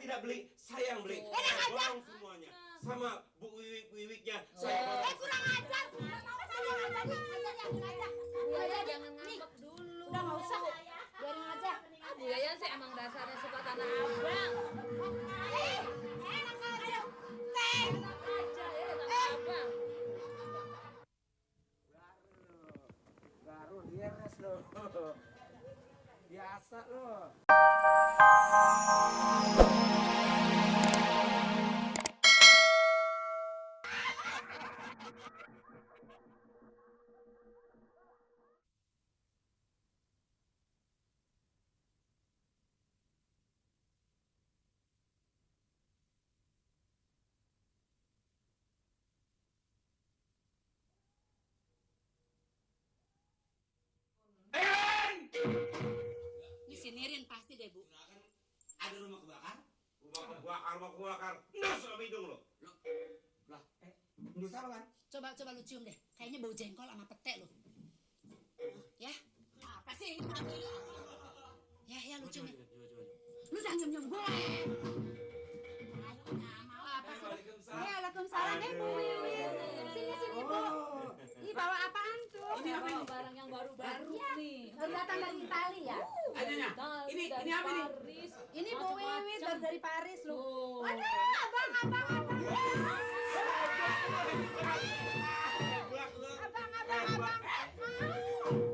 tidak beli, saya yang beli. Enak aja. Borong semuanya. Sama Bu Wiwiknya. Saya kurang ajar. Bu Yayan jangan ngambek dulu. Udah nggak usah. Biarin aja. Bu Yayan sih emang dasarnya suka tanah abang. Enak aja. Enak aja ya tanah abang. Baru dia res lo. Biasa lo. Di sinirin pasti deh, Bu. ada rumah kebakar. Rumah kebakar. Nus sama hidung lo. Lah, lu salah kan? Coba lu cium deh. Kayaknya bau jengkol sama pete lu. Ya. Apa sih? Ya, lu cium. Lu jangan cium gue. Apa sih? Waalaikumsalam. Bu Wiwit. Sini, Bu. Ih, bawa apaan tuh? Ini apa ini? Barang yang baru-baru nih. Baru datang dari Itali ya? Adanya. Ini apa nih? Paris. Ini Bu Wiwit baru dari Paris lu. Tuh. Aduh, abang.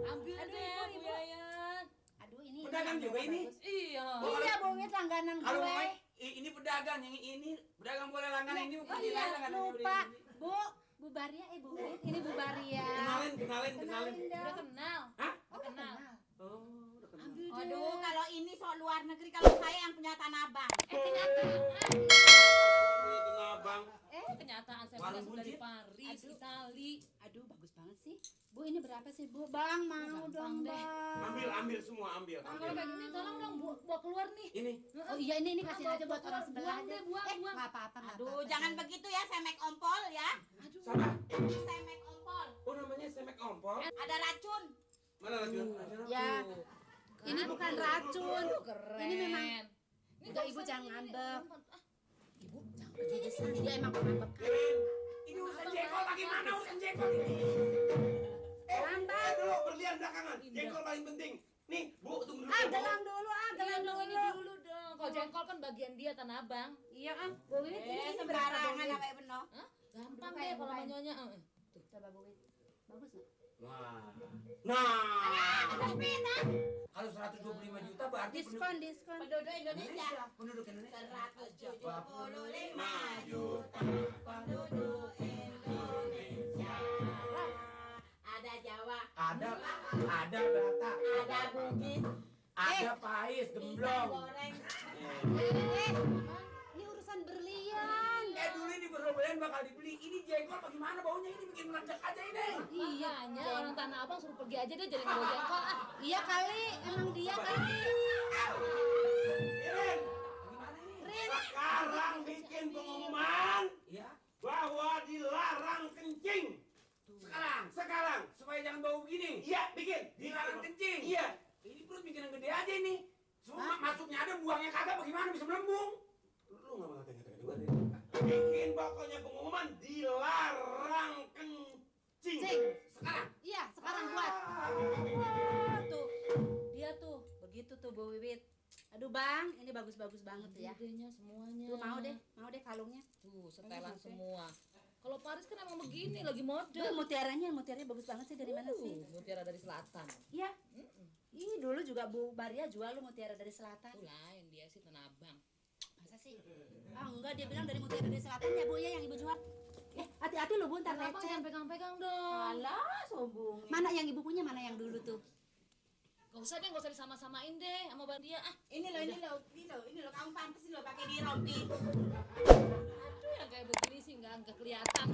Ambil deh Bu Yayan. Aduh, ini. Pedagang juga ini? Iya. Iya, Bu Wiwit langganan Kalau gue. mau ini pedagang, yang ini pedagang boleh langganan ini bukan Oh iya, langganan lupa. Bu Baria, Bu Wiwit. Ini Bu Baria. Kenalin. Kenalin Udah dong. kenal. Hah? Udah kenal. Oh, udah kenal. Ambil deh. Waduh, kalau ini soal luar negeri, kalau saya yang punya Tanah Abang. Kenyataan. Abang. Kenyataan saya Warung langsung dari buncit. Paris, Itali. Aduh, bagus banget sih. Bu, ini berapa sih, Bu? Bang, mau Gampang dong, deh. Bang. Ambil semua, ambil. Nah, kalau kayak gini tolong dong bawa keluar nih. Ini Oh iya, ini kasih aja buat orang sebelah Buang aja. deh, buang. Nggak apa-apa, nggak Aduh, apa-apa. jangan begitu ya, semek ompol ya. Aduh. sama. Semek ompol. Oh, namanya semek ompol. Ada racun. Mana racun? Ya, ini bukan racun. Keren. Ini memang. Ini Enggak, nggak Ibu usah jangan ini, ngambek. Ibu, Jangan kejudes sih. Dia emang pengambek. Ini urusan jengkol bagaimana urusan jengkol ini? Lambat. Dulu berlian belakangan. Jengkol paling penting. Nih, Bu, tunggu dulu. Gelang dulu, gelang gelang dong ini dulu. dulu dong. Kalau jengkol kan bagian dia Tanah Abang. Iya, Bu Wiwit. Ini Sembarangan berapa, Bu apa ya bener? Hah? Gampang Bukain, deh kalau bukain. menyonya. Wiwit? Coba Bu Wiwit. Bagus nggak? Wah. Nah. Kalau 125 juta berarti Diskon. Penduduk Indonesia. penduduk Indonesia. 175 juta penduduk Indonesia. Ada Jawa, Ada Batak, ada Bugis, ada Pais, pisang Gemblong. goreng. Ini urusan berlian. Dulu ini berlian bakal dibeli. Ini jengkol bagaimana baunya ini bikin meledak aja ini. Iya, orang Tanah Abang suruh pergi aja deh jadi bawa jengkol. Iya kali, emang dia kali. Iren, Gimana ini? Rin. sekarang bikin pengumuman Iya. bahwa dilarang kencing. Sekarang. Supaya jangan bau begini. Iya, bikin. Dilarang kencing. Iya. Ini perut bikin yang gede aja ini. Semua masuknya ada, buangnya kagak bagaimana bisa melembung? Lu nggak mau ngatain gue deh. Bikin pokoknya pengumuman dilarang kencing. Cing. Sekarang. Iya, sekarang buat. Tuh, dia tuh, begitu tuh Bu Wiwit. Aduh Bang, ini bagus-bagus banget tuh ya. Idenya semuanya. Tuh mau deh kalungnya. Tuh, setelan semua. Kalau Paris kan emang begini, lagi Duh, model. mutiaranya bagus banget sih. Dari mana sih? Mutiara dari selatan. Iya. Ih, dulu juga Bu Baria jual lu mutiara dari selatan. Itu lain, dia sih Tanah Abang. Masa sih? Ah enggak, dia bilang dari mutiara dari selatan ya Bu ya yang Ibu jual. Hati-hati lu Bu, ntar Tanah Abang lecet. jangan pegang-pegang dong. Alah, sombong. Mana yang Ibu punya, mana yang dulu tuh? Gak usah deh, gak usah disama-samain deh sama Bang dia. Ini loh, kamu pantas loh pakai di rompi. Aduh, yang kayak begini sih nggak kelihatan.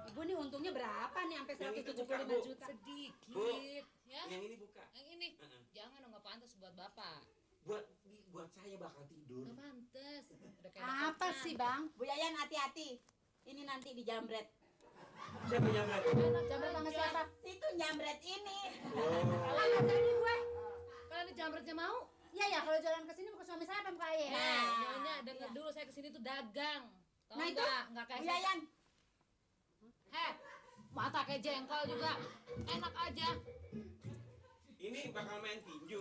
Ibu nih untungnya berapa nih sampai Yang itu 175 buka, Bu. juta? Sedikit, ya. Yang ini buka. Yang ini, jangan dong, nggak pantas buat bapak. Buat saya bakal tidur. Nggak pantas. Udah kayak Apa makan. sih Bang? Bu Yayan hati-hati. Ini nanti dijambret. Siapa nyamret? Jamret sama Iya. siapa? Situ jambret ini. Oh. Lah nggak jadi gue. Kalian di jambretnya mau? Iya ya, kalau jalan ke sini bukan suami saya apa muka ayah. Nyonya denger dulu, saya kesini tuh dagang. Tahu Nah, itu? nggak kayak Bu Yayan. mata kayak jengkol juga. Enak aja. Ini bakal main tinju.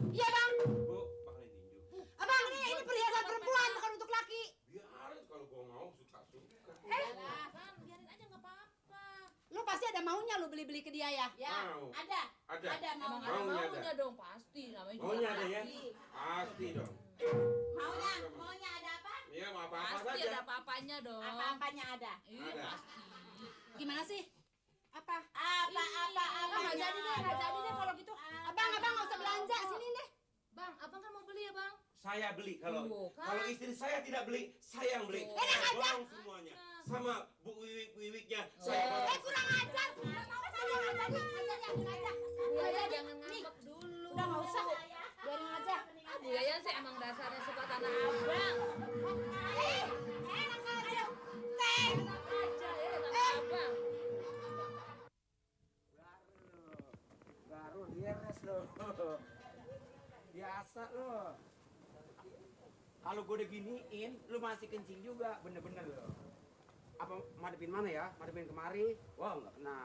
Iya bang. Bu, bakal main tinju. Abang ini perhiasan perempuan bukan untuk laki. Biarin kalau gua mau suka-suka. Kan biarin aja nggak apa-apa. Lu pasti ada maunya lu beli-beli ke dia ya. Ya, Mau. ada. Ada. Ada mau. Emang ada Maunya maunya dong pasti. Namanya juga Maunya ada ya? Pasti. Pasti dong. Maunya ada apa? Iya, mau apa-apa pasti saja. ada apa-apanya dong. Apa-apanya ada. Iya Ada. pasti. Gimana sih? Apa? Apa? Nggak jadi deh kalau gitu. Abang nggak usah belanja sini deh. Bang, abang kan mau beli ya bang? Saya beli kalau Tuh, kan? kalau istri saya tidak beli, saya yang beli. Tuh. Saya borong semuanya. Sama Bu Wiwiknya saya borong. Kurang ajar. Bu Yayan jangan ngambek dulu. Udah nggak usah. Biarin aja. Bu Yayan sih emang dasarnya suka tanah abang. Enak aja. Enak aja ya tanah abang. Baru beres lo. Biasa lo. Kalau gue udah giniin, lu masih kencing juga, bener-bener lo. Apa madepin mana ya? Madepin kemari? Wah nggak kena.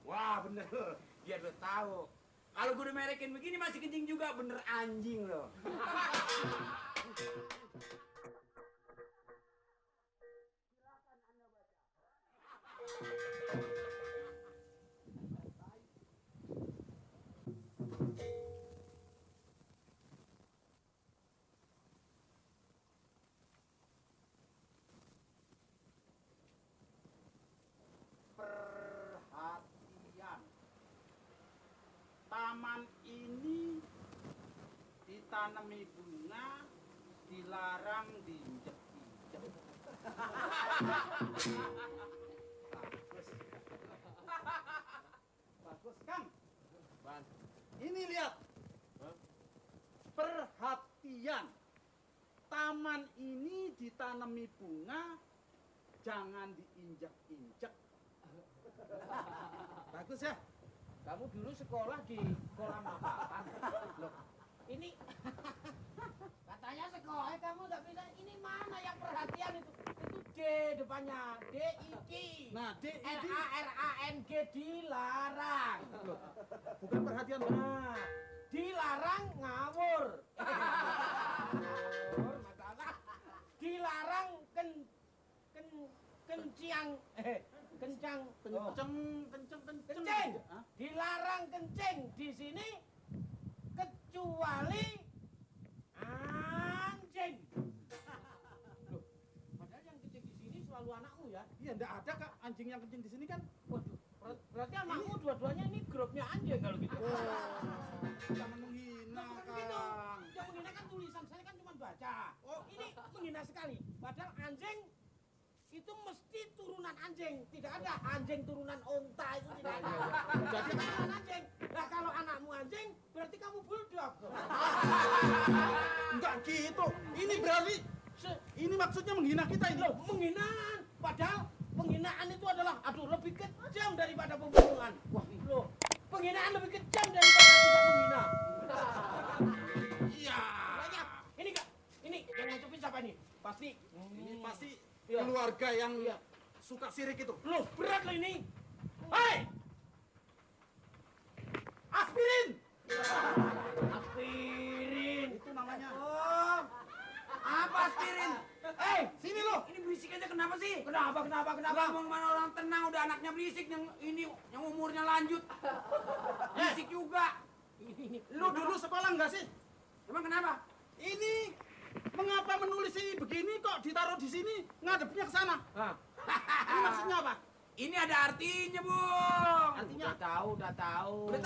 Wah bener lo. Biar lo tahu. Kalau gue udah merekin begini masih kencing juga, bener anjing lo. Perhatian. Taman ini ditanami bunga, dilarang diinjek-injek. Bagus, Kang. Ini lihat. Perhatian. Taman ini ditanami bunga, jangan diinjak-injak. Bagus ya? Kamu dulu sekolah di kolam apa? Loh, ini katanya sekolah kamu tak bisa. Ini mana yang perhatian itu? Itu D depannya, DID. Nah, DID LARANG dilarang. loh, bukan perhatian. Nah, dilarang ngawur. Ngawur, masalah. Dilarang kencang. Kencang. Kencing. Hah? Dilarang kencing di sini kecuali anjing. Loh, padahal yang kencing di sini selalu anakmu ya. Iya, enggak ada Kak anjing yang kencing di sini kan. Waduh, berarti anakmu dua-duanya ini grupnya anjing kalau gitu. Jangan menghina, Bukan gitu. Kang. Yang menghina kan tulisan, saya kan cuma baca. Oh, ini menghina sekali. Padahal anjing itu mesti turunan anjing. Tidak ada anjing turunan onta, itu tidak ada. Jadi turunan anjing. Nah, kalau anakmu anjing, berarti kamu bulldog. Enggak gitu. Ini berarti ini maksudnya menghina kita ini. Loh, penghinaan. Padahal penghinaan itu adalah, lebih kejam daripada pembunuhan. Wah, loh, penghinaan lebih kejam daripada tidak menghina. Iya. Banyak. Ini Kak, ini yang ngucapin siapa ini? Pasti. Ini pasti Iya. keluarga yang Iya. suka sirik itu. Loh, berat loh ini. Hei! Aspirin! Aspirin. Itu namanya. Oh, apa aspirin? Sini lo. Ini berisik aja kenapa sih? Kenapa? Ngomong mana orang tenang udah anaknya berisik yang umurnya lanjut. Berisik juga. Lu dulu sekolah enggak sih? Emang kenapa? Ini mengapa menulis ini begini kok ditaruh di sini ngadepnya ke sana? Ini maksudnya apa? Ini ada artinya, Bung. Artinya? Udah tahu. Udah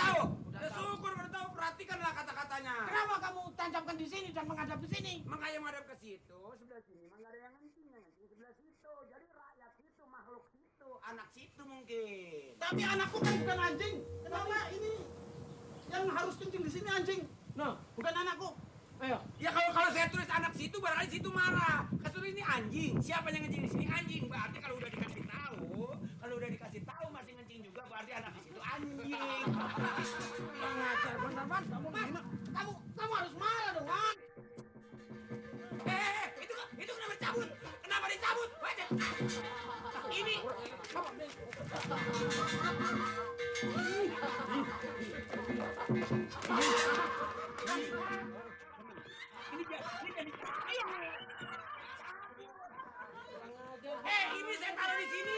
syukur, udah tahu. Perhatikanlah kata-katanya. Kenapa kamu tancapkan di sini dan menghadap ke sini? Makanya menghadap ke situ, sebelah sini mah nggak ada yang ngencing, yang ngencing sebelah situ. Jadi rakyat situ, makhluk situ, anak situ mungkin. Tapi anakku kan bukan anjing. Kenapa ini yang harus kencing di sini anjing? Nah, Bukan anakku. ayo. Ya kalau saya tulis anak situ, barangkali situ marah. Kasur ini anjing. Siapa yang ngencing di sini anjing? Berarti kalau udah dikasih tahu masih ngencing juga, berarti anak di situ anjing. Mengajar bener, Mas. Kamu harus marah dong. Ini saya taruh di sini.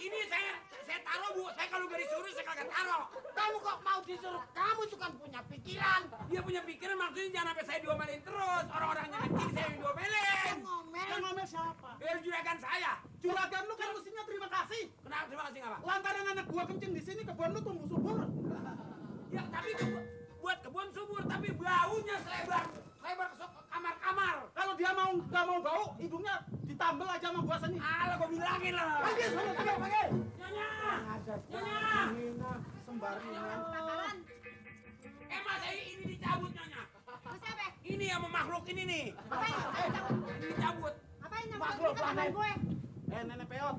Ini saya taruh, Bu. Saya kalau gak disuruh saya kagak taruh. Kamu kok mau disuruh? Kamu itu kan punya pikiran. Dia punya pikiran maksudnya jangan sampai saya diomelin terus. Orang-orangnya kencing saya yang diomelin. Yang ngomel siapa? Juragan saya. Juragan lu kan mestinya terima kasih. Kenapa terima kasih apa? Lantaran anak gua kencing di sini, kebun lu tumbuh subur. Ya tapi buat kebun subur tapi baunya lebar ke kamar-kamar. Kalau dia nggak mau bau, hidungnya ditambel aja sama gua sini. Alah gua bilangin lah. Panggil, panggil. Nyonya. Nyonya. Sembaringan. Bakalan. Mas ini dicabut Nyonya. Mau siapa? Ini sama makhluk ini nih. Ngapain? Ini dicabut. Ngapain Makhluk nyamperin ke tangan planet. gue? Nenek peot.